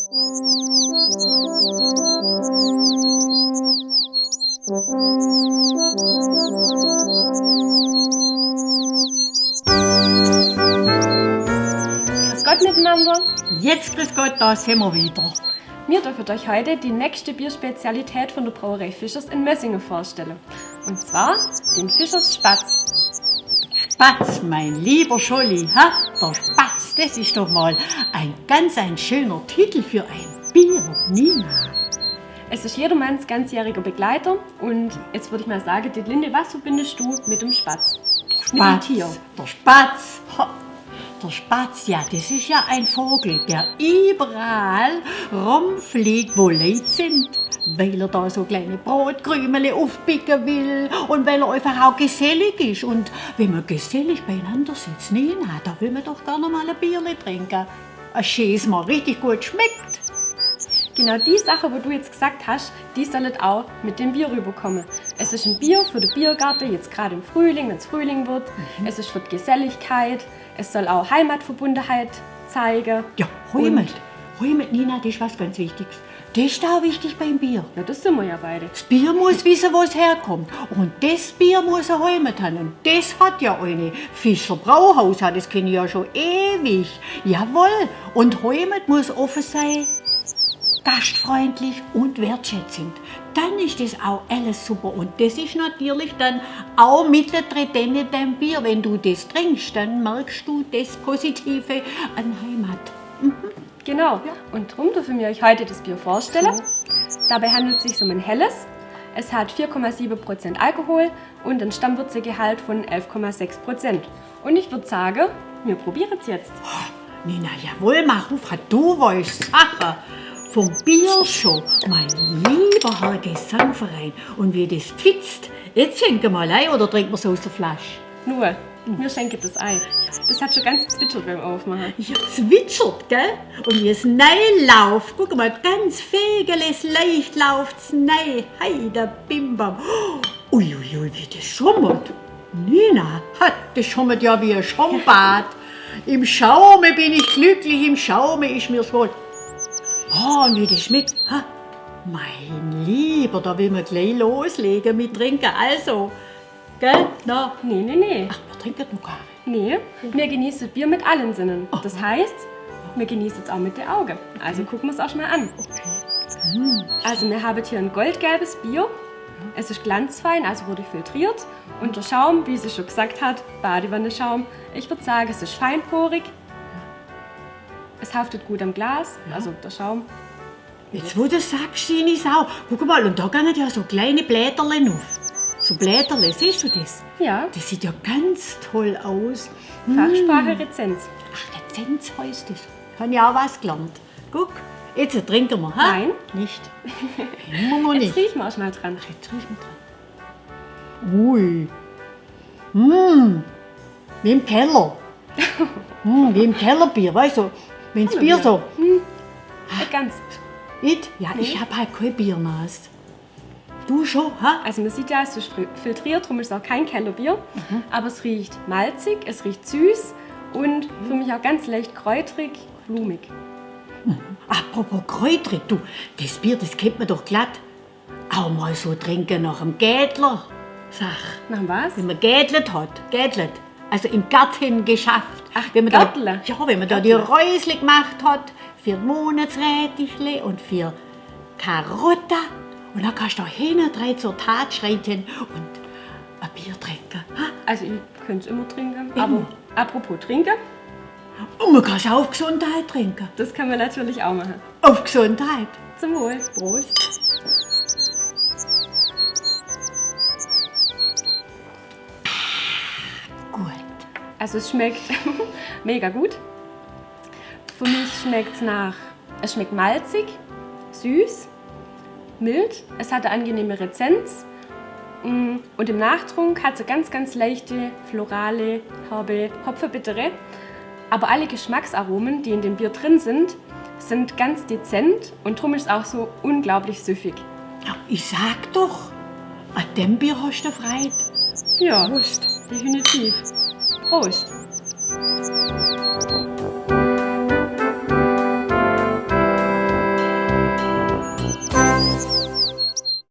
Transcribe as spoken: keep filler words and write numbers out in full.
Grüß Gott mitenanner. Jetzt grüß Gott, da sin mer wieder. Mir dürfen euch heute die nächste Bierspezialität von der Brauerei Fischers in Messingen vorstellen. Und zwar den Fischers Spatz. Spatz, mein lieber Scholli, ha? Der Spatz, das ist doch mal ein ganz ein schöner Titel für ein Bier, Nina. Es ist jedermanns ganzjähriger Begleiter und jetzt würde ich mal sagen, die Linde, was verbindest du mit dem Spatz? Mit dem Tier? Spatz, der Spatz. Ha, der Spatz, ja, das ist ja ein Vogel, der überall rumfliegt, wo Leute sind, weil er da so kleine Brotkrümele aufpicken will und weil er einfach auch gesellig ist. Und wenn man gesellig beieinander sitzt, Nina, da will man doch gerne mal ein Bierle trinken. Ein schönes, das richtig gut schmeckt. Genau die Sachen, wo du jetzt gesagt hast, die sollen auch mit dem Bier rüberkommen. Es ist ein Bier für den Biergarten, jetzt gerade im Frühling, wenn es Frühling wird. Mhm. Es ist für die Geselligkeit. Es soll auch Heimatverbundenheit zeigen. Ja, Heimat. Und Heimat, Nina, das ist was ganz Wichtiges. Das ist auch wichtig beim Bier. Ja, das sind wir ja beide. Das Bier muss wissen, wo es herkommt. Und das Bier muss eine Heimat haben. Und das hat ja eine. Fischer Brauhaus hat, das kenne ich ja schon ewig. Jawohl. Und Heimat muss offen sein, gastfreundlich und wertschätzend. Dann ist das auch alles super. Und das ist natürlich dann auch mittendrin in deinem Bier. Wenn du das trinkst, dann merkst du das Positive an Heimat. Mhm. Genau. Ja. Und darum dürfen wir euch heute das Bier vorstellen. So. Dabei handelt es sich um ein helles. Es hat vier Komma sieben Prozent Alkohol und ein Stammwürzegehalt von elf Komma sechs Prozent. Und ich würde sagen, wir probieren es jetzt. Nina, jawohl, mach auf, du weißt Sachen. Vom Bier schon, mein lieber Herr Gesangverein. Und wie das pfitzt. Jetzt schenk mal ein, oder trinkt man es aus der Flasche? Nur, wir schenken das ein. Das hat schon ganz gezwitschert beim Aufmachen. Ja, zwitschert, gell? Und wie es reinläuft. Guck mal, ganz fegeles, leicht läuft es rein. Heide, bimbam. Ui, ui, ui, wie das schaumelt. Nina, ha, das schaumelt ja wie ein Schaumbad. Im Schaume bin ich glücklich, im Schaume ist mir es wohl. Oh, und wie das schmeckt. Ha, mein Lieber, da will man gleich loslegen mit Trinken. Also, gell? Na? Nee, nee, nee. Ach, wir trinken noch gar nicht. Nee, wir genießen Bier mit allen Sinnen. Oh. Das heißt, wir genießen es auch mit den Augen. Also gucken wir es uns mal an. Okay. Mm. Also wir haben hier ein goldgelbes Bier. Es ist glanzfein, also wurde filtriert. Und der Schaum, wie sie schon gesagt hat, Badewannenschaum. Ich würd sagen, es ist feinporig. Es haftet gut am Glas, ja, also der Schaum. Jetzt, wo du sagst, Schinisau, guck mal, und da gehen ja so kleine Blätterle auf. So Blätterle, siehst du das? Ja. Das sieht ja ganz toll aus. Hm. Fachsprache Rezenz. Ach, Rezenz heißt das. Habe ich auch was gelernt. Guck, jetzt trinken wir, ha? Nein. Nicht? Trinken wir noch nicht. Jetzt riechen wir erst mal dran. Ach, jetzt riechen wir dran. Ui. Mm. Wie im Keller. Mm, wie im Kellerbier, weißt du? Wenn das Bier so. Kellerbier. Mm. Nicht ganz. Nicht? Ja, nee, ich habe halt keine Biernase. Du schon, ha? Also man sieht ja, es ist fri-, filtriert, darum ist es auch kein Kellerbier. Mhm. Aber es riecht malzig, es riecht süß und für mich auch ganz leicht kräutrig, blumig. Mhm. Apropos kräutrig, du, das Bier, das kennt man doch glatt auch mal so trinken nach dem Gärtler. Sag. Nach dem was? Wenn man gärtelt hat, gärtelt. Also im Garten geschafft. Ach, wenn man da, Gärtler. Ja, wenn man da die Räusle gemacht hat, für Monatsrätichle und für Karotte. Und dann kannst du da hinten rein zur Tat schreiten und ein Bier trinken. Ha? Also ich könnte es immer trinken, immer. Aber apropos trinken. Und man kann es auch auf Gesundheit trinken. Das kann man natürlich auch machen. Auf Gesundheit. Zum Wohl. Prost. Gut. Also es schmeckt mega gut. Für mich schmeckt es nach, es schmeckt malzig, süß, mild. Es hat eine angenehme Rezenz. Mm, und im Nachtrunk hat es eine ganz, ganz leichte, florale, herbe Hopfenbittere. Aber alle Geschmacksaromen, die in dem Bier drin sind, sind ganz dezent und drum ist es auch so unglaublich süffig. Ja, ich sag doch, an dem Bier hast du Freude. Ja, Prost. Definitiv. Prost.